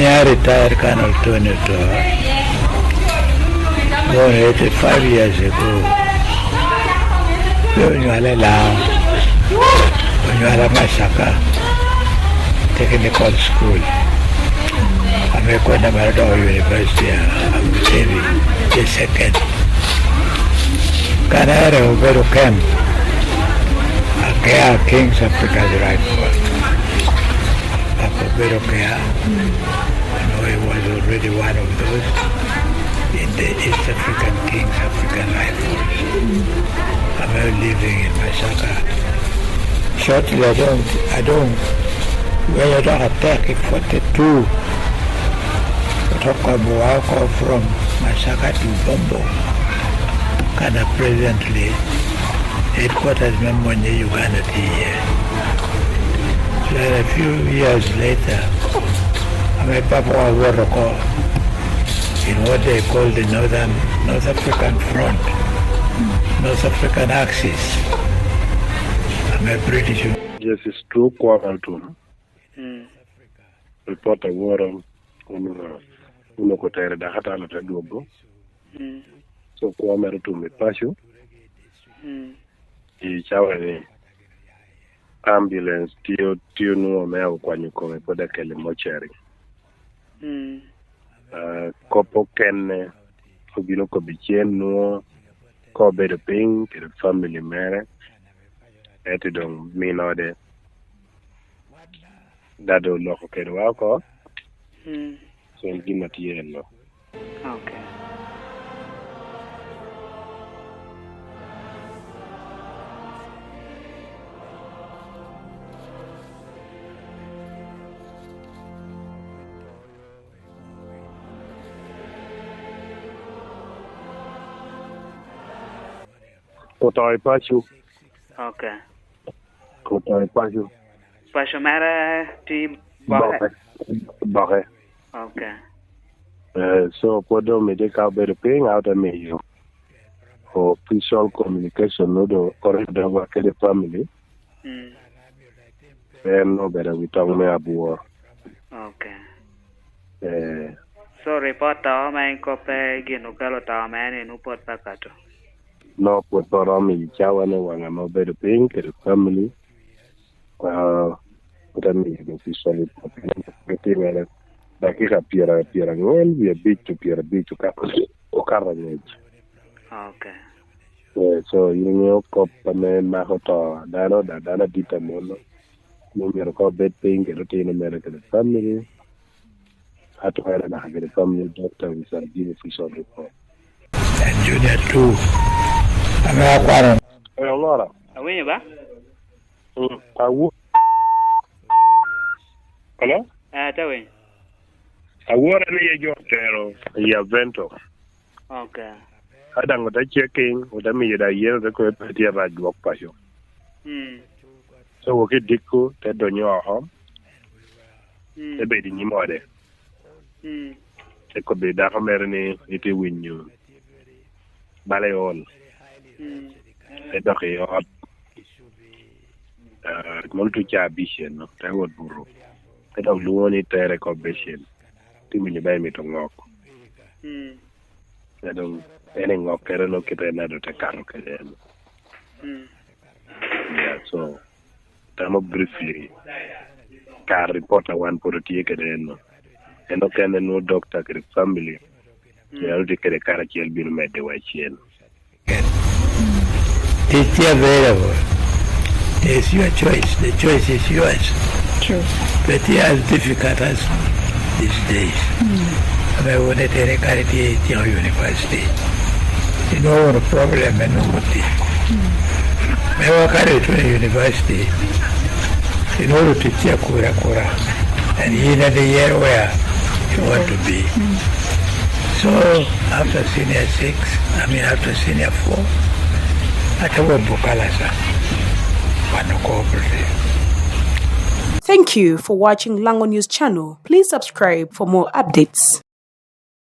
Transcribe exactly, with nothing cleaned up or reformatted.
I retired kan Tony oto, more eighty-five years ago. Pe onywala i Laŋo, onywala Masaka Technical School, ame kona mano dok University of Butere, the second. Kan ere obedo kem, Akea Kings African Rifle. Papa obedo Akea, I know he was already one of those in the East African Kings African Rifles. I'm now living in Masaka. Shortly, I don't, I don't, when you talk attack, if forty-two, we talk about from Masaka to Bombo, kind of presently, headquarters me mony i Uganda tye iye. So a few years later, ame papa wa owoto oko in what they call the Northern, North African Front, North African Axis, ame British. Yes, it's true, Kwame Atum. Mm. Report aworo, kun, kun okotere daka tano te dwogo. Mm. So, kwo mere otum i paco. Mm. I cawa ni, ambulance tye, tye onwoŋo me okwanyo kome, pwod akelle i mortuary. Mm. Ah, kop okene obino kobbi cen nwoŋo ka obedo piny kede family mere, ento doŋ min ode dade oloko kedwa oko. Mm. So en gin a tye enno. Okay. Oto i paco. Okay. Oto i paco. Paco mere tye boke? Boke. Boke. Okay. Eh, so, pwod doŋ mito ka obedo piny, a ote miyo official communication nu doŋ oribo dogwa kede family. Mm. En obedo wi toŋ me abwor. Okay. Eh. So, report to ma en koppe gin okelo to ma en enu pwod pe akato? No, pwod pe oromo i cawa ni waŋ ame obedo piny kede family. Ah, ote miyo official report. Gitimere dakika pyera, pyera angwen wie abic to pyera abic oka-, okato angec. Okay. Eh, so, in iŋeo kop ame mako to dano, da-, dano adit amono. Ni myero ka obed piny kede otino mere kede family. Atwere naka kede family doctor with a give official report. En Junior two. Ame akwano. Eh, Ongora. Awinyo ba? Mm, awu-, hello? Eh, ate winyo. Awora ni ye jo otero i Avento. Okay. Ka daŋ ote checking, ote miyo da yen, ote kobo pe tye rac dwok paco. Mm. So, wok i diko, te donyo oko, mm, te bedo i nyim ode. Mm. Te kobbi dako mere ni, "Itye winyo bala i ol." Mm. Te dok i ot, ah, mom tuŋ ca abicel no, te wot buto. Te dok lwoŋo ni tere kobicel. Te winyo ba imito ŋok. Mm. Ka doŋ en i ŋokkere, no kite en ado te kato kede en. Mm. Yeah, so, tamo briefly, ka report a wan pwod otye kede en no. En okene nwoŋo doctor kede family, mm, myero tye kede karacel bino medde wa icel. Tic tye available. It's your choice. The choice is yours. True. But it's as difficult as these days. Mm. Ame wun iteni kare tye itino university. Inwoŋo wunu problem me nwoŋo tic. Mm. Me wa kare itwero university, inwoŋo tic tye akura akura. And in and the year where you want to be. Mm. So, after senior six, I mean, after senior four, ate wot Bukalasa, wan cooperative. Thank you for watching Lango News Channel. Please subscribe for more updates.